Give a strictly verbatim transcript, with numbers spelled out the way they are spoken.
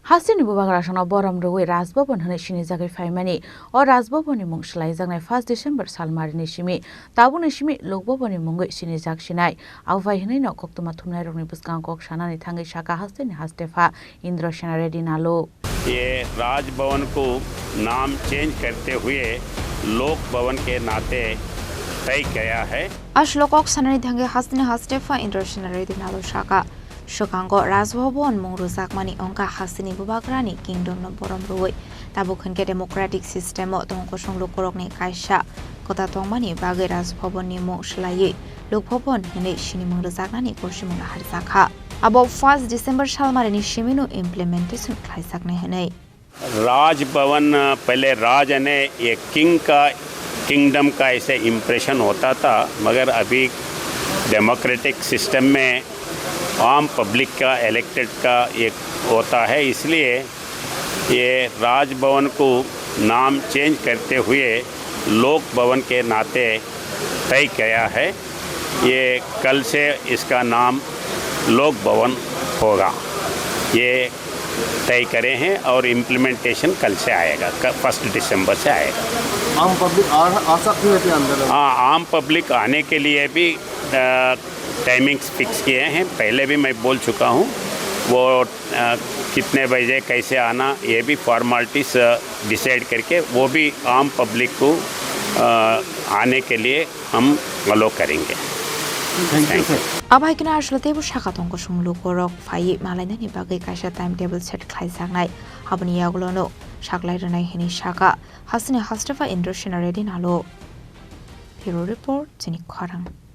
Hasteni bubagrasano borom rwui Raj Bhavan hwnwi sinijagwi phaimani. O Raj Bhavanni mung swlaijaknai first December salmarini simi. Tabukni simi Lok Bhavanni mungwi sinijak sinai. Abo bai hwnwino koktwma thumnairokni bwskango kok sanani thangwi sakha hasteni hastepha Indra Sena Reddy Nalu. ये राजभवन को नाम चेंज करते हुए लोक भवन के नाते तय किया है। Aswk kok sanani thangwi hasteni hastepha Indra Sena Reddy Nalu sakha. Swkango Raj Bhavan mung rwjakmani wngkha hasteni bubagrani kingdom no borom rwui. Tabuk hwnkhe democratic system o tongkosong lukurokni kaisa kwta tongmani bagwi Raj Bhavan ni mung swlaiwi Lok Bhavan hwnwi sinimung rwjaknani kosimung naharjakha. Abo first December salmarini simino implementation khlaijaknai hwnwi. Raj Bhavan, पहले राज यानी ये किंग का, किंगडम का ऐसे इम्प्रेशन होता था, मगर अभी डेमोक्रेटिक सिस्टम में आम पब्लिक का, इलेक्टेड का एक होता है, इसलिए ये राजभवन को नाम चेंज करते हुए लोक भवन के नाते तय किया है। ये कल से इसका नाम लोक भवन होगा, ये तय करे हैं और इम्प्लीमेंटेशन कल से आएगा, क-, फर्स्ट दिसंबर से आएगा। आम पब्लिक आ, आ सकती है क्या अंदर? हाँ, आम पब्लिक आने के लिए भी, अ, टाइमिंग्स फिक्स किए हैं, पहले भी मैं बोल चुका हूँ। वो, अ, कितने बजे कैसे आना, ये भी फॉर्मेलिटीज, अ, डिसाइड करके वो भी आम पब्लिक को, अ, आने के लिए हम अलाउ करेंगे। Thank you, sir. Abo hai kheno aswk teibo sakha tongkosong lukurok phaiwi malainani bagwi kaisa time table set khlaijaknai. Aboni yagulono saklai rwnai hwnwi sakha hasteni hastepha Indra Sena Reddy Nalu. Bureau Report, chini khorang.